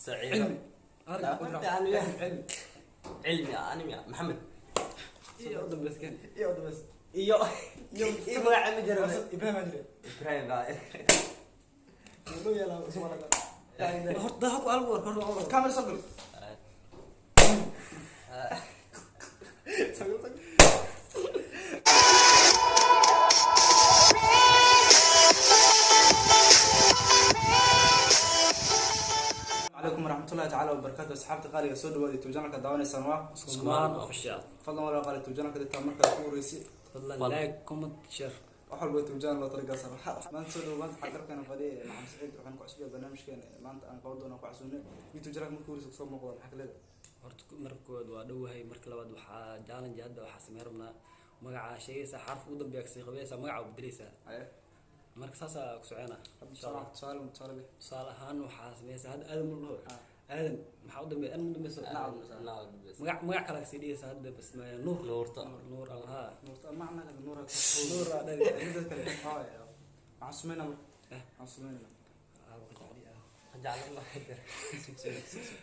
Saciido. Cilmi. Cilmi. Cilmi. Cilmi animiya Maxamed. Iyo u dambeys kan. Iyo dambeys. Iyo iyo magaca ma jiro. Ibrahim aa jira. Ibrahim baa. Loo yaalaa Soomaaliga. Horta hal hal war hor. Camera soo gal. Soo gal, soo gal. Calaykum waraxmatullahi tacaala wabarakaatu, asxaabta qaaliga, soo dhawaada YouTube channelka daawanaysaan waa Usmaan Official. Fadlan walaa qaali, YouTube channelka dadka markaa ku horreysay, Fadlan like, comment, share. Wax walba YouTube channel loo talagalsan. Maanta soo dhawo. Maanta waxaa garabkeena fadhiya Maxamed Saciid. Waxaan ku cusubyahay barnaamijkeena maanta aan qaban doono ku casuumnay YouTube channelka markuu horreysay kusoo muuqda. Maxaa ka leedahay? Horta marka koowaad waa dhowahay. Marka labaad waxaa challenge hadda waxaa sameyn rabnaa magaca sheegaysaa, xarf ugu dambeeya kasii qabaysaa, magaca u bedeleysaa. Aye. Marka saasaa ku soconaa, insha Allah. Tusaale, tusaale bih. Tusaale ahaan waxaa sameysaa hadda Aadan ma dhaho? Ah. Aadan maxaa u dambeeya? An ma dambeyso? Magac, magac kale kasii dhigaysaa hadda bas Nuur. Nuurta. Nuur ama haa. Nuurta macna kale Nuura. Nuur aa dhali. Midda kale waxaa waaye, waxaan sameynaa marka Eh. waxaan sameynaa Ah, waa jecli ah. Jacla ma jiro.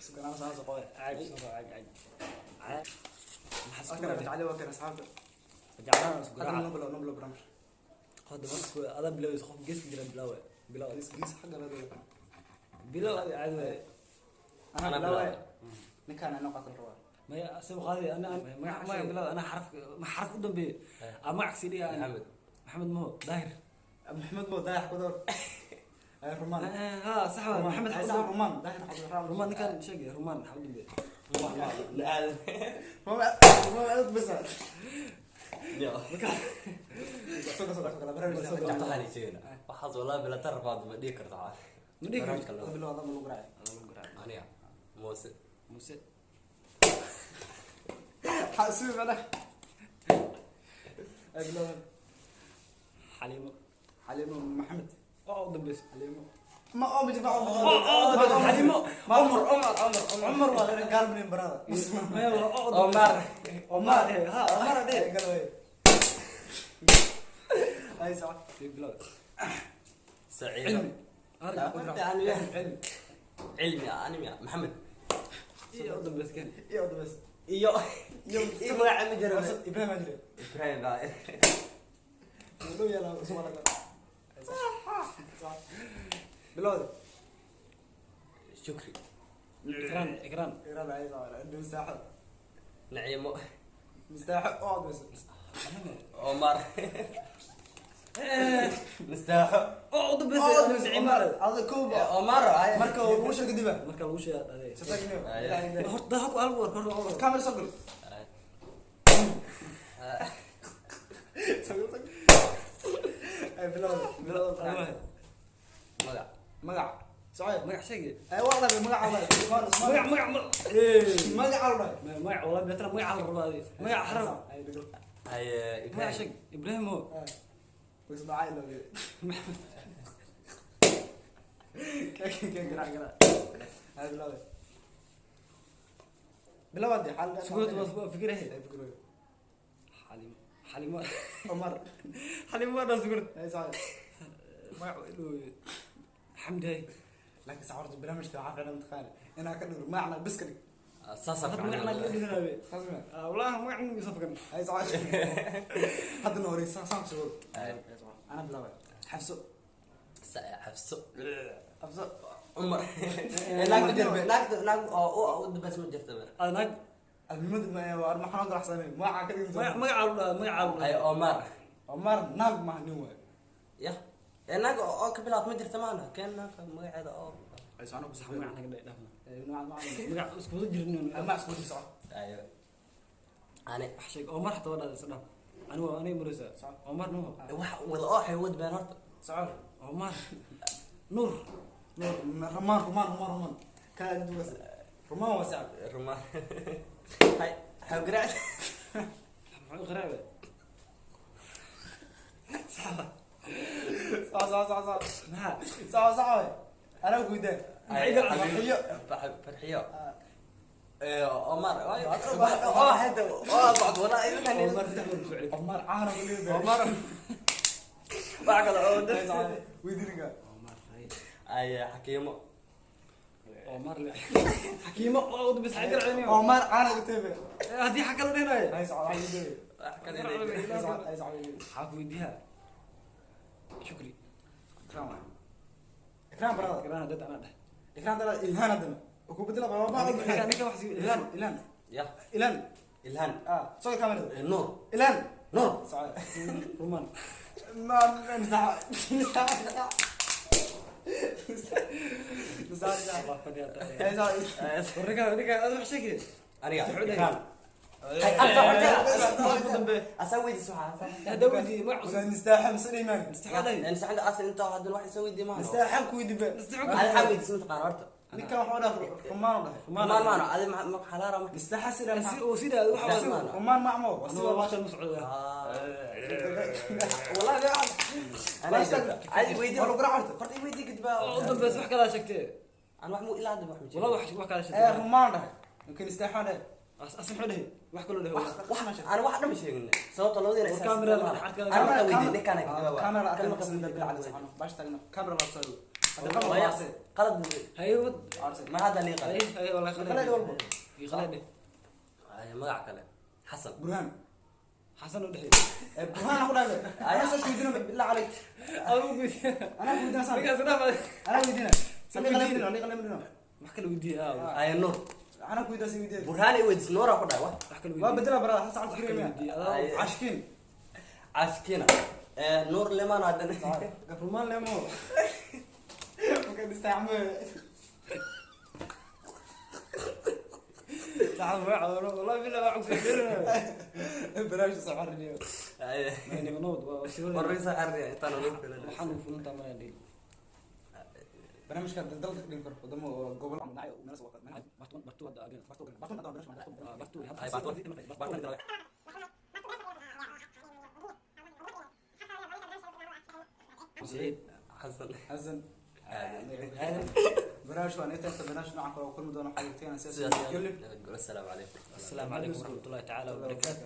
Suganaan saan soo qoy. Caag soo caag caag caag. Maxaa isku Halkan maray? jacli waa kan, asxaabta. Jaclaan isku Hadda garaaca. noo bilow, noo bilow barnaamij. Hadda marka koowaad adaa bilowaysa, qof geeska jira bilaawe bilow. Gees gees xagga la dhow. Bilow adi, caadi waaye. Anaa Anaa bilaaway. bilaaway. Ninkaan anoo qatal rabaa. Maya, asagu qaaday. Ana magac, magac bilow. Ana xarf ma xarf u dambeeyo aa magac sii dhigaa ana. Maxamed. Maxamed maho Daahir. Maxamed mo Dayax ku door ay Rumaan. Ha, sax waa Maxamed. Ay, Xasan. sax, Rumaan Daahir Cabdiraxmaan. Rumaan ninkan sheegay, Rumaan maxaa u dambeeyo? Aadan. Rumaan, Rumaan aad bas. Yo. Soo soo soo kala barnaamij. Horta waxaan sheegayna. Waxaas wallahi bila tarbaad ma dhihi karto. Ma dhihi karto. Barnaamijka loo. Bilow, adama lagu raacay. Lagu garaac. Aniga. Muuse. Muuse. Xasuus macna ay bilow. Xaliimo. Xaliimo Maxamed. Oo u dambeyso. Xaliimo ma oo ma jirto. Oo u dambeyso Xaliimo. Cumar, Cumar, Cumar, Cumar waa gaalmin barada. Maya, waa oo u dambeeyo. Omar. Omar. Ha, Omar dheh. Galway ay sax. Sii bilow. Saciido. Cilmi. Arag. Cilmi. Cilmi animiya Maxamed. Iyo u dambeyso kan. Iyo dambeys. Iyo iyo magaca ma jiro. Ibrahim aa jira. Ibrahim baa. Loo yaalaa Soomaaliga. Bilowda. Shukri. Ikraan, Ikraan. Iran ay sax mistaaxo. Naciimo. Mistaaxo oo dambeys. Omar. Mistaaxo. Oo u dambeyso Naciimo. Ada koob. Omar. Marka uu sheegay dib. Marka lagu sheegaa dhadee. Sabtagniyo. Horta hal hal war hor hor. Camera soo gal. Ay bilowda, bilowda. Magac. Magac socod. Magac sheegay. Ay waa la magac waa magac, magac magac waa. Magac wala beetana, magac la rabaa adi. Magac xaraf. Ay dhigo. Ay magac Ibrahim. Sheeg Ibrahim oo. Bas macay loo ka gara gara. Ay bilowda, bilowda xal. Sugood waa fikrahe. Ay fikrahe. Xalimo, Xalimo. Umar. Xalimo waa sugud. Ay socod. Magac inuu Xamdi hay. Laakiin saxarta barnaamijka waxaa fiican mataqaana inaa ka dhigro macna bis ka dhig. Saasa. Hadda magac la dhiganaabe. Saas ma Wallahi magac uu safkan. Ay socod hadda noori saan saan soo. Ana bilaabay Xafso. Xafso. Xafso. Cumar. Naag ma jirto. Naag, naag oo u dambeysa ma jirto. Naag. Almimadu ma waa maxaan kala xasanay magaca ka dhigin. Magac, magac la dhahaa, magac la Ay dhahaa. Omar. Omar naag ma nin waay. Ya. Naag oo ka bilaabta ma jirto maana. Keen naag magaceeda oo. Ay socon ku Sax, saxay. magac naga dhaafna. Ay nooc nooc. Magac isku wada jirnin. Ma isku soco. Ayo. Ani Wax sheeg Omar xataa waa dhahday sadhaaf. Anigu waa aniga maraysa. Sax. Omar nuhu. Wax wada oo xaywad been horta. Soco. Omar Nuur. Nuur, Rumaan, Rumaan, Rumaan, Rumaan kaa duwas Rumaan waa sacab. Rumaan. Hay xawgaraac. Muxuu qaraabe? Soco, soco, soco, soco. Maxaa? Soco, soco waay anaa guudaa. Farxiyo. Farxiyo. Omar. Oo hada oo bacd wala ilaa Omar saddex mar ku celi. Omar caana ku leeyahay. Omar. Wax kale oo weydiiniga. Omar hay. Ay Xakiimo. Omar le Xakiimo oo u dambaysa xagga celiniyo. Omar caana ugu teebe. Haddii xagga la dhehnayo. Hay socod, hay teebe. Wax kale Hay socod, hay socod. Waxaa ku weydiiyaa Shukri. Ikram waay. Ikram brother. Ikraan dad anaa dheh. Ikram dala Ilhan hadana. Oo ku bedela baba baba. Ninka wax Ilhan, Ilhan. Ya. Ilhan. Ilhan. Ah, soo kamerada. Nuur. Ilhan. Nuur. Socod. Rumaan. Ma nisax. Nisax. Nisax. Nisax. Waa fadhiyaa tahay. Hay socod. War ninka ninka aad wax sheegay. Aniga. Sacuudi. Ikram. Hay alfa horta. Ugu dambe. Asaa weydiis waxaa. Hadda weydii magac cusub. Nistaaxam Sulayman. Nasteexo dhahay. Yani saxda asal inta hadda wax soo weydiiy maano. Nistaaxam ku weydiiba. Nasteexo Adi waxaa weydiis inta qaar horta. Ninkan waxa dhahay rumaan u dhahay. Rumaan. Rumaan maano adi ma xalaara marka. Nistaaxa sida Si uu sida wax Nistaaxa. waa. rumaan macmo. Anuu waqti ma socdo. والله لا Anaa joogta. Adi weydii. Waa lagu raac horta. Horta i weydii kadib baa. Oo u dambaysa wax kala sheegtay. Aan wax mu ilaa hadda wax ma Walaa jirin. wax kala ee sheegtay. rumaan dhahay. Ninkan nistaaxa dhahay. Asan muxuu dhahay? Wax kaloo dhahay. Wax aan wax dhan ma sheegin. Sababta labadiina War kamerada la arkaa. Aan waxaa weydiiyey ninkaan kadib baa. Kamera Kan arkan markaas maqsin kadib bilaa baa. bash tagna kamera la soo. Hada qalad Maya, waa qalad Haye wad. arse. ma hadda lii qalad. Haye haye walaa Qalad qalad. walba. Ii qalad dheh. Ay, magac kale. Xasan. Burhan. Xasan u dhahay. Ee burhan ku dhahay. Ana soo weydiina bilaa عليك. Adigu weydiiya. Ana weydiina san. Ninkaas dhaaf. Ana weydiina. Sani qalad midino, ni qalad midino. Wax kala weydiiya. Ay Nuur. Ana ku weydiina si weydiina. Burhaan ay weydiis Nuur ku dhahay wax. Wax kala Waa weydiiya. bedela barada hasan Wax kala fikriya. weydiiya. Ay. Ashkin. Cashkiina. Ee Nuur limaan hadda. Rumaan lemo. Marka nistaaxmo. Saxan waa cawro. Wallahi bilaa waa cugsi fiirinayo. Barnaamij soo xarriyo. Ay. Nabad waa sii wada. Waraysa xarriya intaan ugu filan. Waxaan u fulintaa mana dhihin. Barnaamijka dalka dhigin karo wadamo gobol dhacay meel soo waqti. Bartuun bartuun hadda agan. Bartuun hadda barnaamij. Bartuun hadda. Ay, bartuun. Bartuun. Saciid. Xasan. Hasan. Aadan. Barnaamijku waa inta barnaamij noocan kale oo kulmi doona xagga Sidaas. siyaasada. Assalaamu calaykum. Assalaamu calaykum waraxmatullaahi tacaala wabarakaatu.